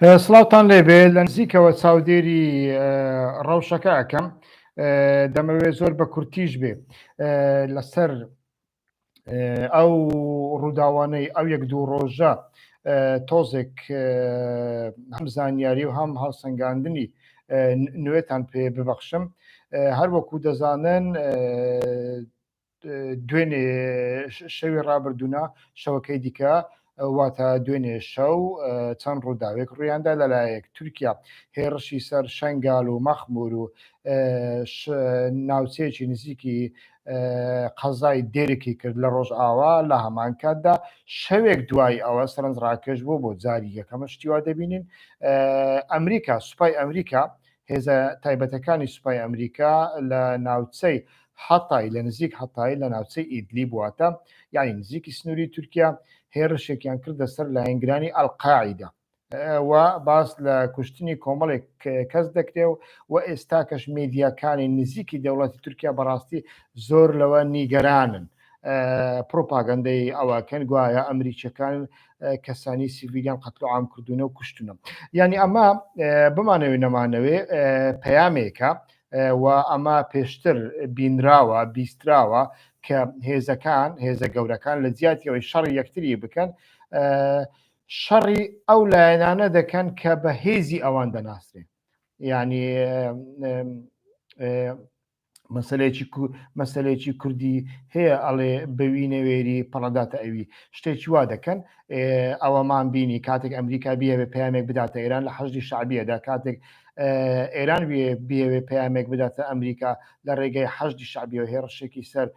سڵاوتان لێبێ لە نزیکەوە چاودێری ڕەوشەکە ئەەکەم دەمەوێت زۆر بە کورتیش بێ لەسەر ئەو ڕووداوانەی ئەو یەک دوو ڕۆژە تۆزێک هەم زانیاری و هەم هەڵسەنگاندنی نوێتان پێ ببەخشم هەروەکو دەزانن دوێنێ شەوی ڕابردوونا شەوەکەی دیکە واتە دوێنێ شەو چەند ڕووداوێک ڕوویاندا لەلایەک تورکیا هێڕشی سەر شنگال و مەخمور و ناوچەیەکی نزیکی قەزای دێرکی کرد لە ڕۆژئاوا لە هەمان کاتدا شەوێک دوای ئەوە سەرنج ڕاکێش بوو بۆ جاری یەکەمە شتیوا دەبینین ئەمریکا سوپای ئەمریکا هێزە تایبەتەکانی سوپای ئەمریکا لە ناوچەی حەتای لە نزیک حەتای لە ناوچەی ئیدلیب واتە یعنی نزیکی سنووری تورکیا هێرشێکیان کردە سەر لایەنگرانی ئەلقاعیدە و باس لە کوشتنی کۆمەڵێک کەس دەکرێ و و ئێستاکەش میدیاکانی نزیکی دەوڵەتی تورکیا بەڕاستی زۆر لەوە نیگەرانن پروپاگەندەی ئەوەکەن گوایە ئەمریکیەکان کەسانی سیڤیلیان قەتل و عام کردوونە و کوشتونە یعنی ئەمە بمانەوێ نەمانەوێ پەیامێکە و ئەمە پێشتر بینراوە بیستراوە کە هێزەکان هێزە گەورەکان لە جیاتیەوەی شەڕی یەکتری بکەن شەڕی ئەو لایەنانە دەکەن کە بە هێزی ئەوان دەناسرێن یعنی مەسلەیەکی مەسلەیەکی کوردی هەیە ئەڵێ بەوی نەوێری پەڵەداتە ئەوی شتێکی وا دەکەن ئەوەمان بینی کاتێک ئەمریکا بیەوێ پەیامێک بداتە ئێران لە حەشدی شعبیەدا کاتێک ئێران بیەوێ پەیامێک بداتە ئەمریکا لە ڕێگەی حەشدی شعبیەوە هێڕشێکی سەر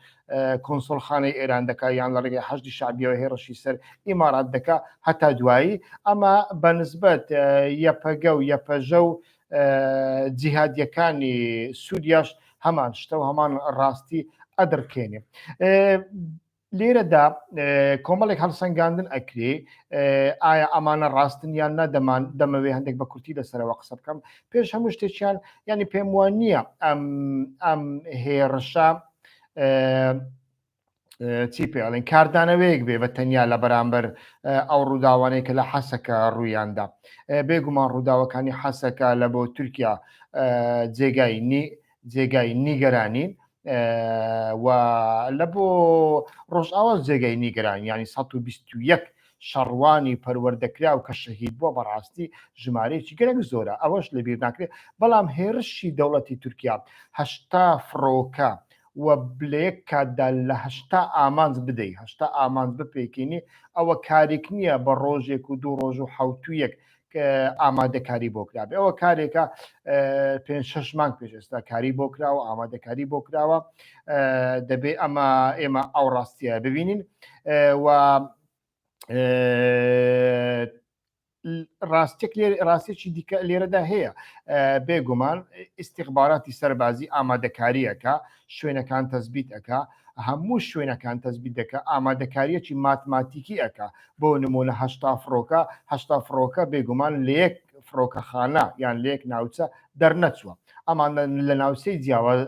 کۆنسۆلخانەی ئێران دەکا یان لە ڕێگەی حەشدی شعبیەوە هێڕشی سەر ئیمارات دەکا هەتا دوایی ئەمە بەنسبەت یەپەگە و یەپەژە و جیهادیەکانی سووریاش هەمان شتە و هەمان ڕاستی ئەدرکێنێ. لێرەدا کۆمەڵێک هەڵسەنگاندن ئەکرێ ئایا ئەمانە ڕاستن یان نا دەمان دەمەوێ هەندێک بە کورتی لەسەرەوە قسە بکەم پێش هەموو شتێکیان ینی پێم وان نییە ئەم ئەم هێڕشە چی پێ ئەڵێن کاردانەوەیەک بێ بە تەنیا لە بەرامبەر ئەو ڕووداوانەی کە لە حەسەکە ڕوویاندا بێگومان ڕووداوەکانی حەسەکە لە بۆ تورکیا جێگای جێگای نیگەرانین و لە بۆ ڕۆژئاوا جێگای نیگەران ینی 121 شەڕوانی پەروەردەکراو کە شەهید بووە بەڕاستی ژمارەیەکی گەلەک زۆرە ئەوەش لەبیر ناکرێت بەڵام هێرشی دەوڵەتی تورکیا هەشتا فڕۆکە و لە یەک کاتدا لە 80 ئامانج بدەی 80 ئامانج بپێکینی ئەوە کارێک نییە بە ڕۆژێک و دوو ڕۆژ و حوتویەک ئامادەکاری بۆ کرابێ ئەوە کارێکە پێ شش مانگ پێش ئێستا کاری بۆ کراوە ئامادەکاری بۆ کراوە دەبێ ئەمە ئێمە ئەو ڕاستیە ببینین و ڕاستێک ڕاستێکی دیکە لێرەدا هەیە بێگومان ئیسیخباراتی سەربازی ئامادەکاریەکە شوێنەکان تەزبیت ئەک هەموو شوێنەکان تەزبیت دەکە ئامادەکاریەکی ماتماتیکی ئەک بۆ نمونە 80 فڕۆکە 80 فڕۆکە بێگومان لە یەک فڕۆکەخانە یان لە یەک ناوچە دەرنەچووە ئەمان لە ناوچەی جیاواز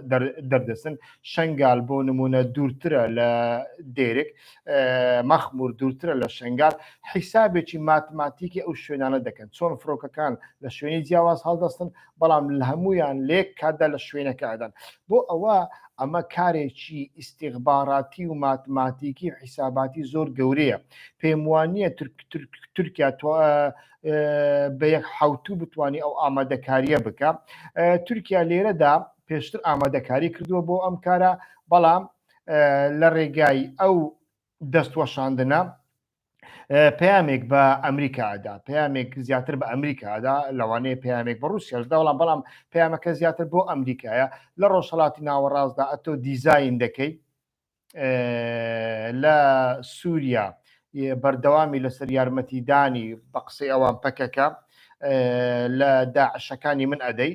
دەردەسن شنگال بۆ نمونە دوورترە لە دێرک مەخمور دوورترە لە شنگال حیسابێکی ماتماتیکی ئەو شوێنانە دەکەن چۆن فڕۆکەکان لە شوێنی جیاواز هەڵدەستن بەڵام لە هەمویان لێک کاتدا لە شوێنەکە ئەدەن بۆ ئەوە ئەمە کارێکی ئیسیغباراتی و ماتماتیکی و حیساباتی زۆر گەورەیە پێم وانە تورکیا بە یەک حوتوو بتانی ئەو ئامادەکاریە بکە تورکیا لێرەدا پێشتر ئامادەکاری کردووە بۆ ئەم کارە بەڵام لە ڕێگای ئەو دەستوەشاندنە پەیامێک بە ئەمریکا ئەدا پەیامێک زیاتر بە ئەمریکا ئەدا لەوانەیە پەیامێک بە ڕوسیاش دا بەڵام بەڵام پەیامەکە زیاتر بۆ ئەمریکایە لە ڕۆژهەڵاتی ناوەڕاستدا ئەتۆ دیزاین دەکەی لە سووریا بەردەوامی لەسەر یارمەتیدانی بە قسەی ئەوان پەکەکە لە داعشەکانی من ئەدەی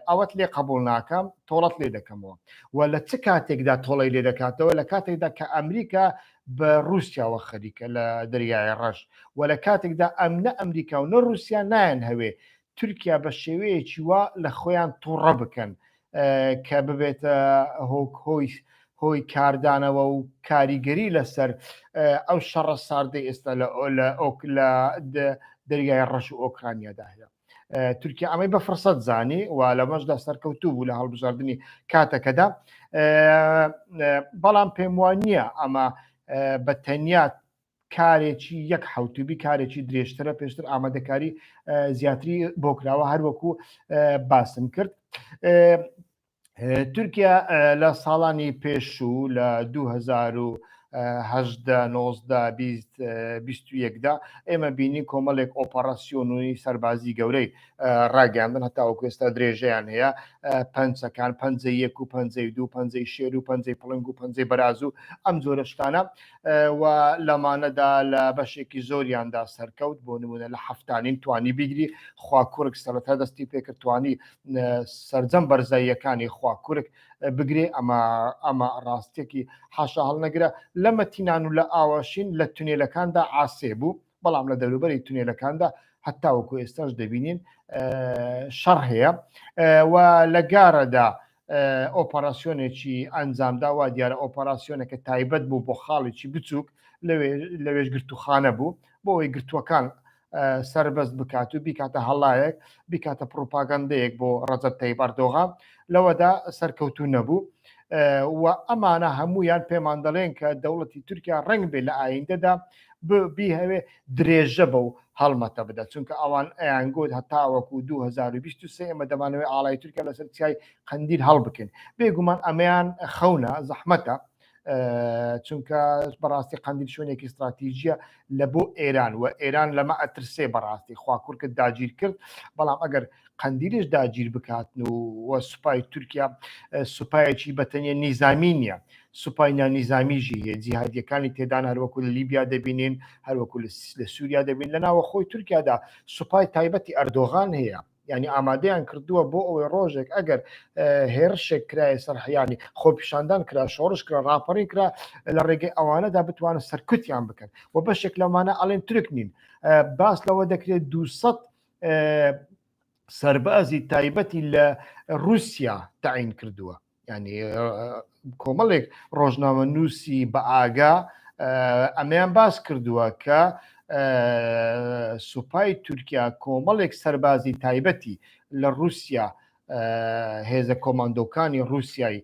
ئەوەت لێ قبول ناکەم تۆڵەت لێ دەکەمەوە و لە چ کاتێکدا تۆڵی لێ دەکاتەوە لە کاتێکدا کە ئەمریکا بە رووسیاوە خەریکە لە دەریای ڕەش و لە کاتێکدا ئەم نە ئەمریکا و نە رووسیا نایەن هەوێ تورکیا بە شێوەیەکی وا لە خۆیان تووڕە بکەن کە ببێتە هۆک هۆی هۆی کاردانەوە و کاریگەری لەسەر ئەو شەڕە ساردەی ئێستا لە لە ئۆک لە. دەریای ڕەش و ئۆکرانیادا هەیە. تورکیا ئەمەی بە فرسەت زانی و لەمەشدا سەرکەوتوو بوو لە هەڵبژاردنی کاتەکەدا بەڵام پێم وان نییە ئەمە بە تەنیا کارێکی یەک حوتوبی کارێکی درێژترە پێشتر ئامادەکاری زیاتری بۆ کراوە هەروەکو باسم کرد تورکیا لە ساڵانی پێشوو لە 2018 19 20 دا ئێمە بینی کۆمەڵێک ئۆپەراسیۆنی سەربازی گەورەی ڕاگەاندن هەتاوەکو ئێستا درێژەیان هەیە پەنجەکان پەنجە یەک و پەنجەی دوو پەنجەی شێر و پەنجەی پڵنگ و پەنجەی بەراز و ئەم جۆرە شتانە و لەمانەدا لە بەشێکی زۆریاندا سەرکەوت بۆ نمونە لە هەفتانین توانی بیگری خواکورک سەرەتا دەستی پێکرد توانی سەرجەم بەرزاییەکانی خواکورک بگرێ ئەمە ئەمە ڕاستیەکی حاشا هەڵنەگرە لە مەتینان و لە ئاواشین لە تونێلەکاندا عاسێ بوو بەڵام لە دەوروبەری تونێلەکاندا هەتاوەکو ئێستاش دەبینین شەڕ هەیە و لە گارەدا ئۆپەراسیۆنێکی ئەنجامدا وا دیارە ئۆپەراسیۆنەکە تایبەت بوو بۆ خاڵێکی بچووک لەوێش گرتوخانە بوو بۆ ئەوەی گرتووەکان سەربەست بکات و بیکاتە هەڵایەک بیکاتە پروپاگەندەیەک بۆ ڕەجەب تەیب ئەردۆغان لەوەدا سەرکەوتوو نەبوو و ئەمانە هەمویان پێمان دەڵێن کە دەوڵەتی تورکیا ڕنگ بێ لە ئایندەدا بیهەوێ درێژە بەو هەڵمەتە بدات چونکە ئەوان ئەیان گوت هەتاوەکو 2023 ئێمە دەمانەوەی ئاڵای تورکیا لەسەر چیای قەندیل هەڵبکەین بێگومان ئەمەیان خەونە زەحمەتە چونکە بەڕاستی قەندیل شوێنێکی استراتیژیە لە بۆ ئێران و ئێران لەمە ئەترسێ بەڕاستی خواکورکت داگیر کرد بەڵام ئەگەر قەندیلش داگیر بکاتن و و سوپای تورکیا سوپایەکی بەتەنیە نیزامی نییە سوپای نانیزامیژی هەیە جیهادیەکانی تێدان هەروەکو لە لیبیا دەبینین هەروەکو لە سووریا دەبین لە ناوە خۆی تورکیادا سوپای تایبەتی ئەردۆغان هەیە یعنی ئامادەیان کردووە بۆ ئەوەی ڕۆژێک ئەگەر هێرشێک کرایە سەر حیانی خۆپیشاندان کرا شۆڕش کرا ڕاپەڕین کرا لە ڕێگەی ئەوانەدا بتوانن سەرکوتیان بکەن و بەشێک لەمانە ئەڵێن ترک نین باس لەوە دەکرێت 200 سەربازی تایبەتی لە رووسیا تەعین کردووە ینی کۆمەڵێک ڕۆژنامە نووسی بە ئاگا ئەمەیان باس کردووە کە سوپای تورکیا کۆمەڵێک سەربازی تایبەتی لە رووسیا هێزە کۆماندۆکانی رووسای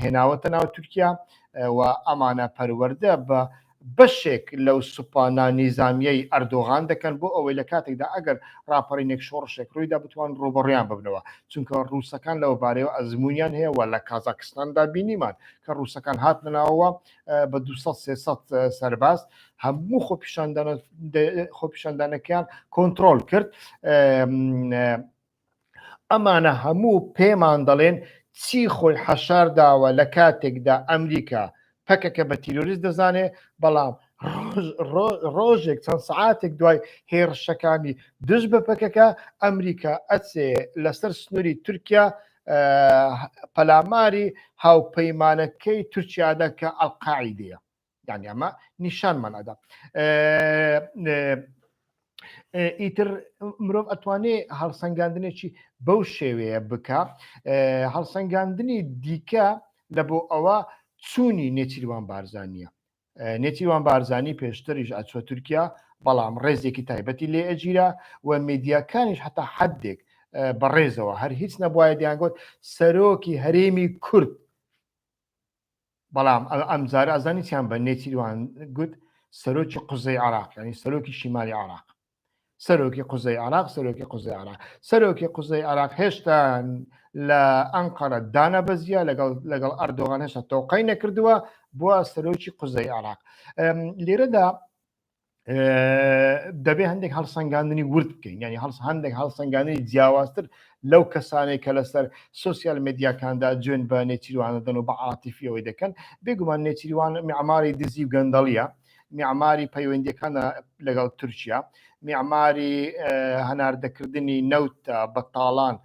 هێناوەتە ناو تورکیا و ئەمانە پەروەردە بە بەشێک لەو سوپا نانیزامییەی ئەردۆغان دەکەن بۆ ئەوەی لە کاتێکدا ئەگەر ڕاپەڕینێک شۆڕشێک ڕوویدا بتوان ڕووبەڕوویان ببنەوە چونکە ڕووسەکان لەوە بارەیەوە ئەزموونیان هەیە و لە کازاکستاندا بینیمان کە ڕووسەکان هاتنە ناوەوە بە 200 300 سەرباز هەموو خۆپیشاندانە خۆپیشاندانەکەیان کۆنترۆل کرد. ئەمانە هەموو پێمان دەڵێن چی خۆی حەشار داوە لە کاتێکدا ئەمریکا پەکەکە بە تیرۆریست دەزانێ بەڵام ڕۆژێک چەند سعاتێک دوای هێرشەکانی دژ بە پەکەکە ئەمریکا ئەچێ لەسەر سنووری تورکیا پەلاماری هاوپەیمانەکەی تورکیادا کە ئەلقاعیدەیە یعنی ئەمە نیشانمان ئەدا ئیتر مرۆڤ ئەتوانێ هەڵسەنگاندنێکی بەو شێوەیە بکە هەڵسەنگاندنی دیکە لە بۆ ئەوە چوونی نێچیروان بارزانیە نێچیروان بارزانی پێشتریش ئەچوە تورکیا بەڵام ڕێزێکی تایبەتی لێ ئەگیرا و میدیاکانیش هەتا حدێک بەڕێزەوە هەر هیچ نەبواە دیانگوت سەرۆکی هەرێمی کورد بەڵام ئەمجارە ئەزانی چیان بە نێچیروان گوت سەرۆکی قوزەی عراق ینی سەرۆکی شیمالی عراق سەرۆکی قوزەی عراق سەرۆکی قوزەی عراق سەرۆکی قوزەی عراق هێشتا لە ئەنقەرە دانەبەزیە لەگەڵ لەگەڵ ئەردۆغان هێشتا تۆقەی نەکردووە بووە سەرۆکی قوزەی عراق لێرەدا دەبێ هەندێک هەڵسەنگاندنی ورد بکەین ینی هەڵس هەندێک هەڵسەنگاندنی جیاوازتر لەو کەسانێک کە لەسەر سوسیال مدیاکاندا جوێن بە نێچیروانەدەن و بە عاتیفیەوەی دەکەن بێگومان نێچیروان میعماری دزی و گەندەڵیە میعماری پەیوەندیەکانە لەگەڵ تورکیا میعماری هەناردەکردنی نەوت بەتاڵان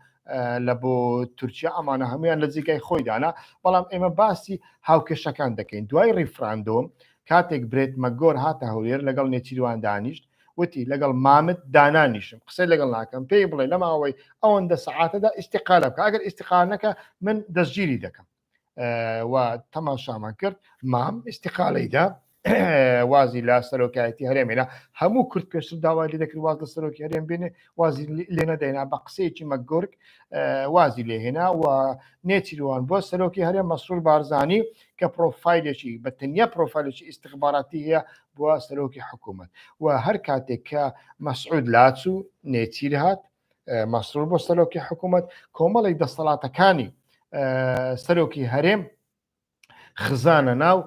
لە بۆ تورکیا ئەمانە هەمویان لە جێگای خۆیدانە بەڵام ئێمە باسی هاوکێشەکان دەکەین دوای ڕیفراندۆم کاتێک برێت مەکگۆر هاتە هەولێر لەگەڵ نێچیروان دانیشت وتی لەگەڵ مامت دانانیشم قسەی لەگەڵ ناکەم پێی بڵێ لە ماوەی ئەوەندە سەعاتەدا ئیستیقالە بکە ئەگەر ئیستیقالە نەکە من دەستگیری دەکەم و تەماشامان کرد مام ئیستیقالەیدا. وازی لە سەرۆکایەتی هەرێمێنا. هەموو کورد پێشتر داوای لێ دەکرد واز لە سەرۆکی هەرێم بێنێ، وازی لێ نەدەێنا، بە قسەیەکی مەگۆرک وازی لێهێنا و نێچیروان بۆ سەرۆکی هەرێم. مەسرور بارزانی کە پرۆفایلێکی بە تەنیا پرۆفایلێکی ئیستخباراتی هەیە بووە سەرۆکی حکوومەت. و هەر کاتێک کە مەسعود لاچوو، نێچیر هات، مەسرور بۆ سەرۆکی حکوومەت، کۆمەڵی دەسەڵاتەکانی سەرۆکی هەرێم خزانە ناو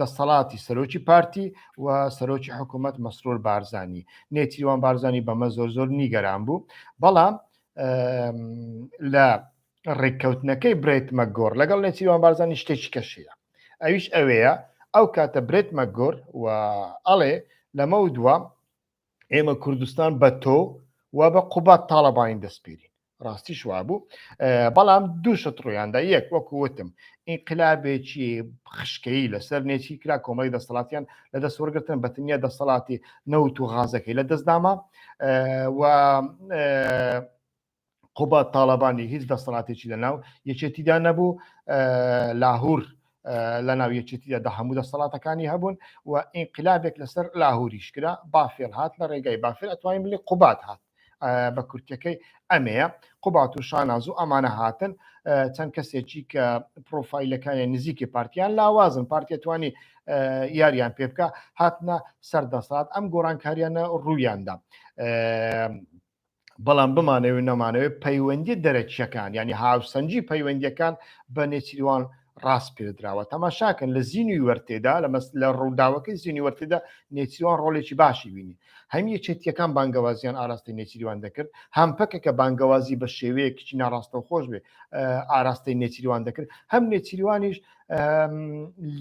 دەسەڵاتی سەرۆکی پارتی و سەرۆکی حکوومەت مەسرور بارزانی. نێچیروان بارزانی بەمە زۆر زۆر نیگەران بوو. بەڵام لە ڕێککەوتنەکەی برێت مەگۆر لەگەڵ نێچیروان بارزانی شتێکی کەشەیە، ئەویش ئەوەیە ئەو کاتە برێت مەگۆر و ئەڵێ لەمە و دووە ئێمە کوردستان بە تۆ و بە قوبات تاڵەبانی دەسپێرین. ڕاستیش وابوو، بەڵام دوو شت ڕوویاندا. یەک، وەکو وتم ئینقلابێکی خشکەیی لەسەر نێچی کرا، کۆمەڵی دەسەڵاتیان لە دەست وەرگتن، بە تەنیا دەسەڵاتی نەوت و غازەکەی لە دەستداما و قوباد تاڵەبانی هیچ دەسەڵاتێکی لەناو یەکێتیدا نەبوو. لاهور لە ناو یەکێتیدا دە هەموو دەسەڵاتەکانی هەبوون و ئینقلابێک لەسەر لاهوریش کرا. بافێل هات، لە ڕێگای بافێل ئەتوانین بڵێ قوباد هات. بە کورتەکەی ئەمەیە، قوبات و شاناز و ئەمانە هاتن، چەند کەسێکی کە پرۆفایلەکانی نزیکی پارتیان لاوازن، پارتیە توانی یاریان پێ بکە، هاتنە سەردەسات. ئەم گۆڕانکاریانە ڕوویاندا. بەڵام بمانەوێ نەمانەوێ پەیوەندی دەرەکیەکان، یعنی هاوسەنگی پەیوەندیەکان بە نێچیروان ڕاست پێدراوە. تەماشاکەن لە زینوی وەرتێدا، لە مەس لە ڕووداوەکەی زینوی وەرتێدا نێچیروان ڕۆڵێکی باشی بینی. هەم یەکێتیەکان بانگەوازیان ئاراستەی نێچیروان دەکرد، هەم پەکەکە بانگەوازی بە شێوەیەکی ناڕاستەوخۆش بێ ئاراستەی نێچیروان دەکرد، هەم نێچیروانیش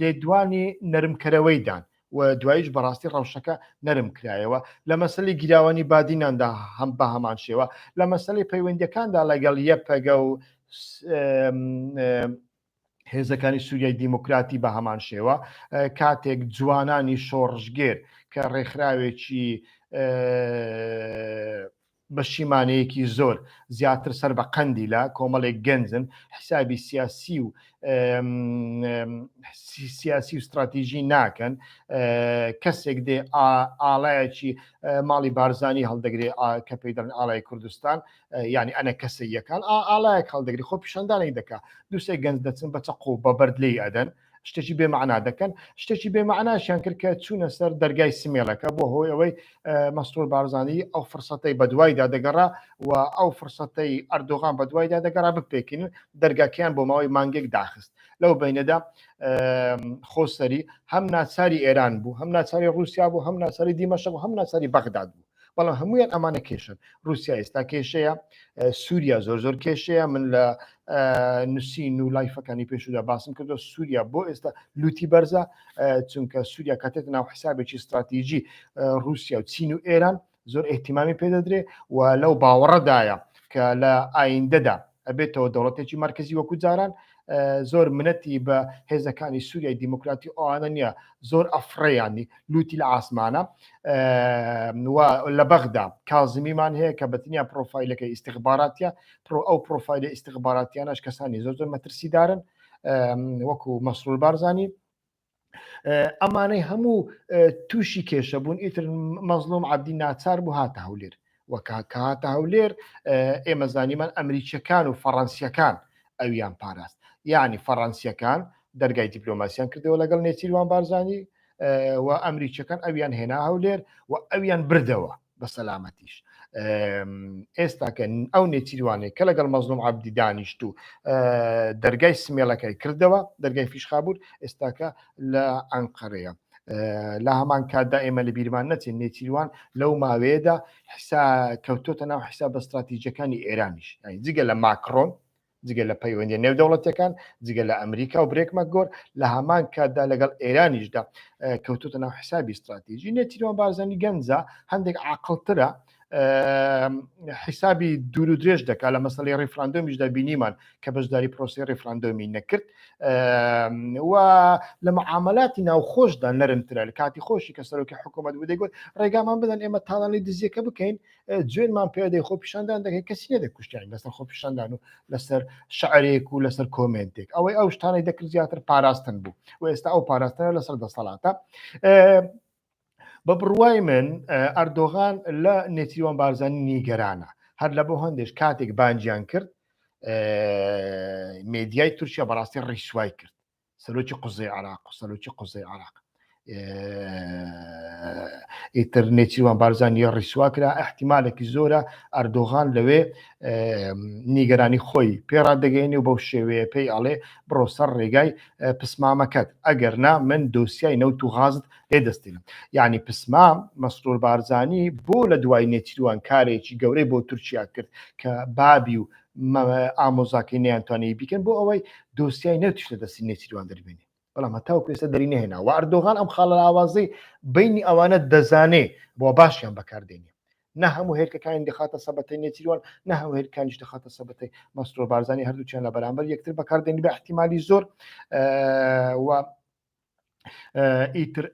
لێدوانی نەرمکەرەوەی دان و دواییش بەڕاستی ڕەوشەکە نەرم کرایەوە. لە مەسەلەی گیراوانی بادیناندا هەم بە هەمان شێوە، لە مەسەلەی پەیوەندیەکاندا لەگەڵ یەپەگە و هێزەکانی سووریای دیموکراتی بە هەمان شێوە. کاتێک جوانانی شۆڕشگێر کە ڕێکخراوێکی بە شیمانەیەکی زۆر زیاتر سەر بە قەندیلە، کۆمەڵێک گەنجن حسابی سیاسی و سیاسی و استراتیژی ناکەن، کەسێک دێ ئاڵایەکی ماڵی بارزانی هەڵدەگرێ کە پێی دەڵێن ئاڵای کوردستان، یعنی ئەنە کەسەیەکان ئاڵایەک هەڵدەگری، خۆ پیشاندانێک دەکا، دووسێ گەنج دەچن بە چەقۆ بە بەرد لێی ئەدەن، شتێکی بێ مەعنا دەکەن. شتێکی بێ مەعناشیان کرد کە چوونە سەر دەرگای سمێڵەکە، بۆ هۆی ئەوەی مەسرور بارزانی ئەو فرسەتەی بەدوایدا دەگەڕا و ئەو فرسەتەی ئەردۆغان بەدوایدا دەگەڕا بپێکین، دەرگاکەیان بۆ ماوەی مانگێک داخست. لەو بینەدا خۆسەری هەم ناچاری ئێران بوو، هەم ناچاری رووسیا بوو، هەم ناچاری دیمەشق و هەم ناچاری بەغداد بوو. بەڵام هەمویان ئەمانە کێشن. رووسیا ئێستا کێشەیە، سووریا زۆر زۆر کێشەیە. من لە نووسین و لایفەکانی پێشودا باسم کردو سووریا بۆ ئێستا لوتی بەرزە، چونکە سووریا کاتێت ناو حسابێکی استراتیژی رووسیا و چین و ئێران زۆر احتیمامی پێدەدرێ و لەو باوەڕەدایە کە لە ئایندەدا ئەبێتەوە دەوڵەتێکی مەرکەزی وەکو جاران. زۆر منەتی بە هێزەکانی سووریای دیموکراتی ئەوانە نییە، زۆر ئەفڕێیانی لوتی لە ئاسمانە. لە بەغدا کازمیمان هەیە کە بەتنیا پرۆفایلەکە ئیسیخباراتە، پرۆ ئەو پرۆفایلە ئیسیخباراتیانەش کەسانی زۆر زۆر مەترسیدارن وەکو مەسرور بارزانی. ئەمانەی هەموو تووشی کێشە بوون. ئیتر مەزلوم عبدی ناچار بوو هاتە هەولێر. وەکە هاتە هەولێر ئێمە زانیمان ئەمریکیەکان و فەڕەنسیەکان ئەویان پاراست، یعنی فەڕەنسیەکان دەرگای دیپلۆماسیان کردەوە لەگەڵ نێچیروان بارزانی و ئەمریکیەکان ئەویان هێنا هەولێر و ئەویان بردەوە بە سەلامەتیش. ئێستا کە ئەو نێچیروانێک کە لەگەڵ مەزلوم عبدی دانیشت و دەرگای سمێڵەکەی کردەوە، دەرگای فیشخابور، ئێستاکە لە ئەنقەرەیە. لە هەمان کاتدا ئێمە لە بیرمان نەچێت نێچیروان لەو ماوەیەدا حسا کەوتۆتە ناو حساب بە استراتیژەکانی ئێرانیش، یعنی جگە لە ماکرۆن، جگە لە پەیوەندیە نێودەوڵەتەکان، جگە لە ئەمریکا و برێک مەگۆر، لە هەمان کاتدا لەگەڵ ئێرانیشدا کەوتوتە ناو حسابی استراتیژی. نێچیروان بارزانی گەنجە، هەندێک عاقڵترە. حیسابی دوور و درێژ دەکات لە مەسەلەی ڕیفراندۆمیشدا بینیمان کە بەشداری پرۆسی ڕیفراندۆمی نەکرد و لە معاملاتی ناوخۆشدا نەرمترە لە کاتی خۆشی کە سەرۆکی حکوومەت بوو دەیگوت ڕێگامان بدەن ئێمە تاڵانی دزیەکە بکەین جوێنمان پێدەی خۆپیشاندان دەکەین کەسی نەدەکوشتیان لەسەر خۆپیشاندان و لەسەر شعرێک و لەسەر comment ێک ئەوەی ئەو شتانەی دەکرد زیاتر پاراستن بوو و ئێستا ئەو پاراستنە لەسەر دەسەڵاتە. بە بڕوای من ئەردۆغان لە نێچیروان بارزانی نیگەرانە هەر لە بۆ هەندێش کاتێک بانگیان کرد مێدیای تورکیا بەڕاستی ڕیسوای کرد سەرۆکی قوزەی عراق و سەرۆکی قوزەی عراق ئیتر نێچیروان بارزانی ڕیسوا کرا احتیمالێکی زۆرە ئەردۆغان لەوێ نیگەرانی خۆی پێڕادەگەێنی و بەو شێوەیە پێی ئەڵێ بڕۆ سەر ڕێگای پسمامەکەت ئەگەر نا من دۆسیای نەوت و غازت لێ دەستێنم یعنی پسمام مەسرور بارزانی بۆ لە دوای نێچیروان کارێکی گەورەی بۆ تورکیا کرد کە بابی و ئامۆزاکەی نیانتوانی بیکەن بۆ ئەوەی دۆسیای نەوتیش لە دەستی نێچیروان دەربێنێ بەڵام هەتاوەکو ئێستا دەری نەهێنا و ئەردۆغان ئەم خاڵە لاوازەی بینی ئەوانە دەزانێ بۆ باشیان بەکاردێنێ نە هەموو هێلکەکانی دەخاتە سەبەتەی نێچیروان نە هەموو هێلکانیش دەخاتە سەبەتەی مەسرور بارزانی هەردووکیان لە بەرامبەر یەکتر بەکاردێنی بە احتیمالی زۆر و ئیتر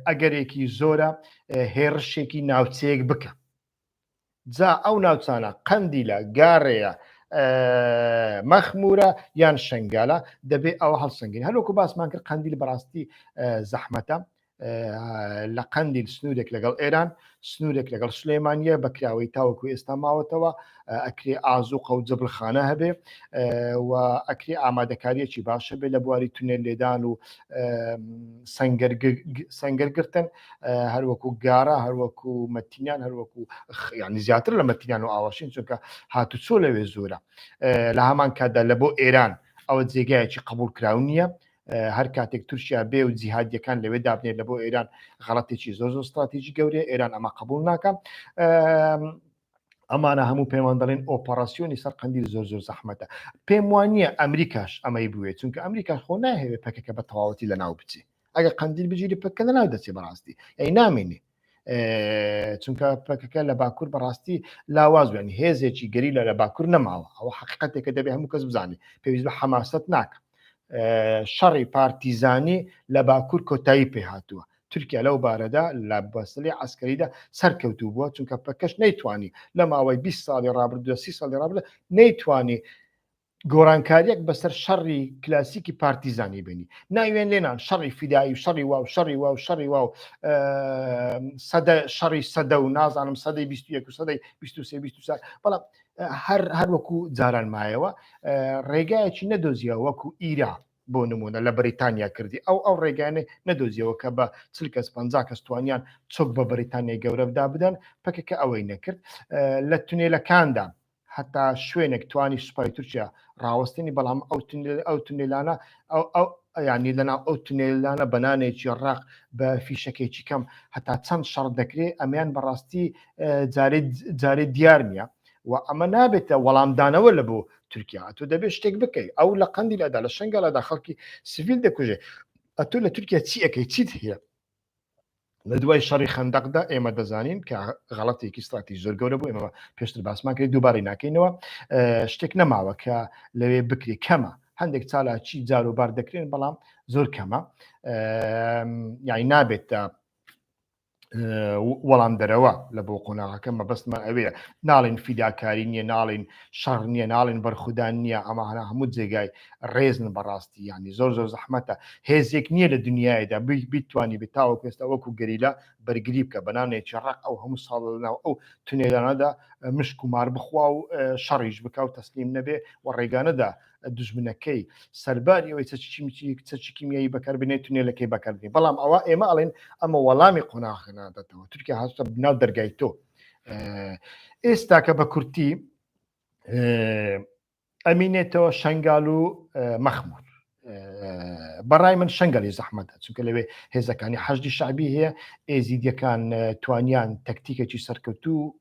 ئەگەرێکی زۆرە هێڕشێکی ناوچەیەک بکە جا ئەو ناوچانە قەندیلە گاڕەیە مەخمورە یان شنگالە دەبێ ئەوە هەڵسەنگین هەلوەکو باسمان کرد قەندیل بەڕاستی زەحمەتە لە قەندیل سنوورێک لەگەڵ ئێران سنوورێک لەگەڵ سلێمانیە بەکراوەی تاوەکو ئێستا ماوەتەوە ئەکرێ ئازوقە و جبلخانە هەبێ و ئەکرێ ئامادەکاریەکی باش هەبێ لە بواری تونێل لێدان و سەنگەرگرتن هەروەکو گارە هەروەکو مەتینیان هەروەکو ینی زیاتر لە مەتینیان و ئاواشین چونکە هاتوچۆ لەوێ زۆرە لە هەمان کاتدا لە بۆ ئێران ئەوە جێگایەکی قبول کراو نییە هەر کاتێک تورکیا بێ و جیهادیەکان لەوێ دابنێت لە بۆ ئێران غەڵەتێکی زۆر زۆر استراتیژی گەورەیە ئێران ئەمە قبول ناکە ئەمانە هەموو پێمان دەڵێن ئۆپەراسیۆنی سەر قەندیل زۆر زۆر زەحمەتە پێم وانە ئەمریکاش ئەمەی بوێت چونکە ئەمریکا خۆ ناهەوێ پەکەکە بە تەواوەتی لە ناو بچێ ئەگەر قەندیل بگیری پەکە لە ناو دەچێ بەڕاستی ئەی نامێنێ چونکە پەکەکە لە باکوور بەڕاستی لاواز بێن هێزێکی گەریلا لە باکوور نەماوە ئەوە حقیقەتێکە دەبێ هەموو کەس بزانێت پێویست بە حەماسەت ناکە شەڕی پارتیزانی لە باکوور کۆتایی پێ هاتووە تورکیا لەو بارەدا لە بەسلی عسکەریدا سەرکەوتوو بووە چونکە پەکەش نەیتوانی لە ماوەی 20 ساڵی ڕابردووە 30 ساڵی ڕابردوو نەیتوانی گۆڕانکاریەک بەسەر شەڕی کلاسیکی پارتیزانی بینی ناوێن لێنان شەڕی فیدایی و شەڕی واو شەڕی واو شەڕی واو سەدە شەڕی سەدە و نازانم سەدەی 21 و سەدەی 23 24 بەڵام هەر هەر وەکو جاران مایەوە ڕێگایەکی نەدۆزیەوە وەکو ئیرا بۆ نمونە لە بەریتانیا کردی ئەو ئەو ڕێگانێ نەدۆزیەوە کە بە چل کەس 50 کەس توانیان چۆک بە بەریتانیای گەورەدا بدەن پەکەکە ئەوەی نەکرد لە تونێلەکاندا هەتا شوێنێک توانی سوپای تورکیا ڕاوەستێنی بەڵام ئەو ئەو تونێلانە ئەو ئەو ینی لەناو ئەو تونێلانە بەنانێکی ڕق بە فیشەکێکی کەم هەتا چەند شەڕ دەکرێت ئەمیان بەڕاستی جارێ جارێ دیار نییە و ئەمە نابێتە وەڵامدانەوە لە بۆ تورکیا تۆ دەبێت شتێک بکەیت ئەو لە قەندیلەدا لە شنگالەدا خەڵکی سڤیل دەکوژێ ئەتۆ لە تورکیا چی ئەەکەی چیت هەیە لە دوای شەڕی خەندەقدا ئێمە دەزانین کە غەڵەتێکی استراتیژ زۆر گەورە بوو ئێمە پێشتر باسمان کرد دووبارەی ناکەینەوە شتێک نەماوە کە لەوێ بکرێ کەمە هەندێک چالاکی جاروبار دەکرێن بەڵام زۆر کەمە یعنی نابێت وەڵام دەرەوە لە بۆ قۆناغەکە مەبەستمان ئەوەیە ناڵین فیداکاری نییە ناڵین شەڕ نییە ناڵین بەرخودان نییە ئەمانە هەموو جێگای ڕێزن بەڕاستی یانی زۆر زۆر زەحمەتە هێزێک نییە لە دنیایدا بیتوانی بێت تاوەکو ئێستا وەکو گەریلا بەرگری بکە بەنانێکی ڕق ئەو هەموو ساڵ لەناو ئەو تونێلانەدا مشک و مار بخوا و شەڕیش بکا و تەسلیم نەبێ و ڕێگانەدا دژمنەکەی سەرباری ئەوەی چەکی کیمیایی بەکاربێنێت تونێلەکەی بەکاربێنێ بەڵام ئەوە ئێمە ئەڵێن ئەمە وەڵامی قۆناغەکە ناداتەوە تورکیا هاتووە ناو دەرگای تۆ ئێستا کە بە کورتی ئەمینێتەوە شنگال و مەخمور بەڕای من شنگالی زەحمەتە چونکە لەوێ هێزەکانی حەشدی شعبی هەیە ئێزیدیەکان توانیان تەکتیکێکی سەرکەوتوو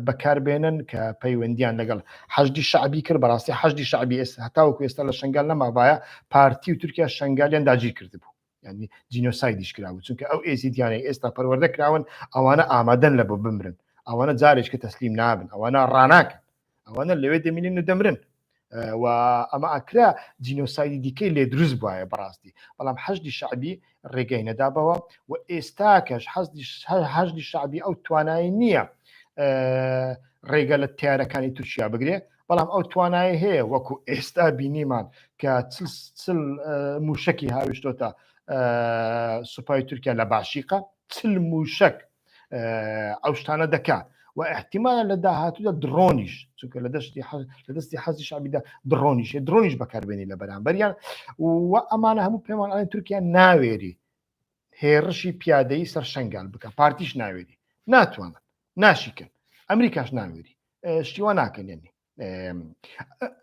بەکاربێنن کە پەیوەندیان لەگەڵ حەشدی شعبی کرد بەڕاستی حەشدی شعبی ئێستا هەتاوەکو ئێستا لە شنگال نەمابایە پارتی و تورکیا شنگالیان داگیر کردبوو. یعنی جینۆسایدیش کرابوو، چونکە ئەو ئێزیدیانەی ئێستا پەروەردە کراون ئەوانە ئامادەن لە بۆ بمرن، ئەوانە جارێک کە تەسلیم نابن، ئەوانە ڕاناکەن، ئەوانە لەوێ دەمینن و دەمرن. و ئەمە ئەکرا جینۆسایدی دیکەی لێ دروست بواە بەڕاستی، بەڵام حەشدی شعبی ڕێگەی نەدابەوە و ئێستاکەش حەشدی شعبی ئەو توانایی نییە ڕێگە لە تیارەکانی تورکیا بگرێ، بەڵام ئەو توانایی هەیە وەکو ئێستا بینیمان کە چل موشکی هاویشتۆتە سوپای تورکیا لە باشیقە، 40 موشک ئەو شتانە دەکات و احتیمالە لە داهاتوودا درۆنیش، چونکە لە دەستی لە دەستی حەزی شعبیدا درۆنیش درۆنیش بەکاربێنی لە بەرامبەریان. و ئەمانە هەموو پێمان ئەڵێن تورکیا ناوێری هێڕشی پیادەیی سەر شنگال بکە، پارتیش ناوێری، ناتوانن، ناشیکەن، ئەمریکاش ناوێری، شتیوە ناکەن. یعنی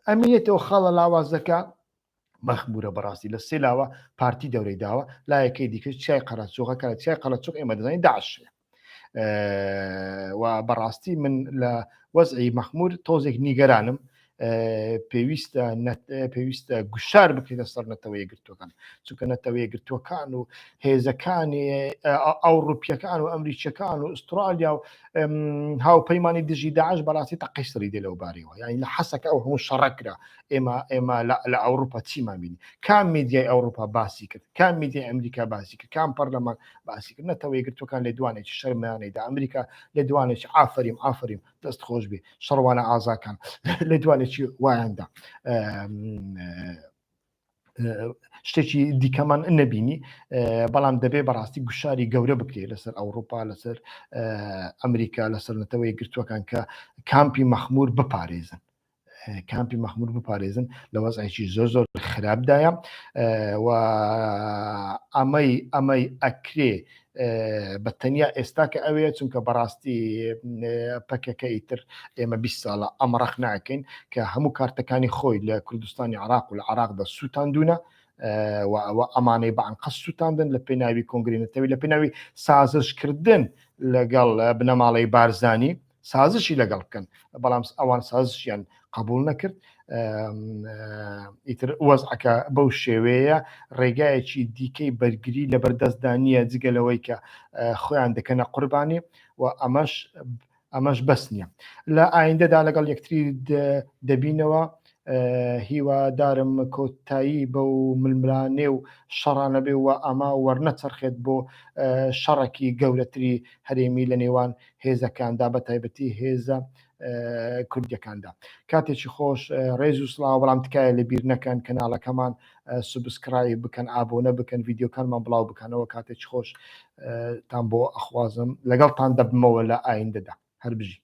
ئەمینێتەوە خاڵە لاوازەکە مەخمورە. بەڕاستی لە سێ لاوە پارتی دەورەی داوە، لایەکەی دیکە چای قەرەچۆغە، کە چای قەرەچۆغ ئێمە دەزانین داعش و بەڕاستی من لە وەزعی مەخمور تۆزێک نیگەرانم. پێویستە پێویستە گوشار بکرێتە سەر نەتەوە یەکگرتووەکان، چونکە نەتەوە یەکگرتووەکان و هێزەکانی ئەوروپیەکان و ئەمریکیەکان و ئوسترالیا و هاوپەیمانی دژی داعش بەڕاستی تەقەی سڕی دێ لەو بارەوە. یعنی لە حەسەکە ئەو هەموو شەڕە کرا، ئێمە لە ئەوروپا چیمان بینی؟ کام میدیای ئەوروپا باسی کرد؟ کام میدیای ئەمریکا باسی کرد؟ کام پەرلەمان باسی کرد؟ نەتەوە یەکگرتووەکان لە دوانێکی شەرمانەیدا، ئەمریکا لە دوانێکی ئافریم ئافریم دەست خۆش بێ شەڕوانە ئازاکان لە دوانێکی وایاندا. شتێکی دیکەمان نەبینی، بەڵام دەبێ بەڕاستی گوشاری گەورە بکرێت لەسەر ئەوروپا، لەسەر ئەمریکا، لەسەر نەتەوە یەکگرتووەکان کە کامپی مەخمور بپارێزن، کامپی مەخمور بپارێزن، لە وەزعێکی زۆر زۆر خراپدایە. و ئەمەی ئەکرێ بە تەنیا ئێستا کە ئەوەیە، چونکە بەڕاستی پەکەکە ئیتر ئێمە 20 ساڵە ئەمە ڕەخ ناکەین کە هەموو کارتەکانی خۆی لە کوردستانی عراق و لە عراقدا سووتاندونە و ئەوە ئەمانەی بە ئەنقەست سووتاندن لە پێناوی کۆنگری نەتەوی، لە پێناوی سازشکردن لەگەڵ بنەماڵەی بارزانی، سازشی لەگەڵ بکەن، بەڵام ئەوان سازشیان قبول نەکرد. ئیتر وەزعەکە بەو شێوەیە، ڕێگایەکی دیکەی بەرگری لە بەردەستدا نییە جگە لەوەی کە خۆیان دەکەنە قوربانی و ئەمەش بەس نییە. لە ئایندەدا لەگەڵ یەکتری دەبینەوە. هیوادارم کۆتایی بەو ململانێ و شەڕانە بێ و ئەمە وەرنەچەرخێت بۆ شەڕێکی گەورەتری هەرێمی لە نێوان هێزەکاندا، بە تایبەتی هێزە کوردیەکاندا. کاتێکی خۆش، ڕێز و سڵاو. بەڵام تکایە لە بیر نەکەن کەناڵەکەمان subscribe بکەن، ئابۆنە بکەن، ڤیدیۆکانمان بڵاو بکەنەوە. کاتێکی خۆش تان بۆ ئەخوازم، لەگەڵتان دەبمەوە لە ئایندەدا. هەر بژی.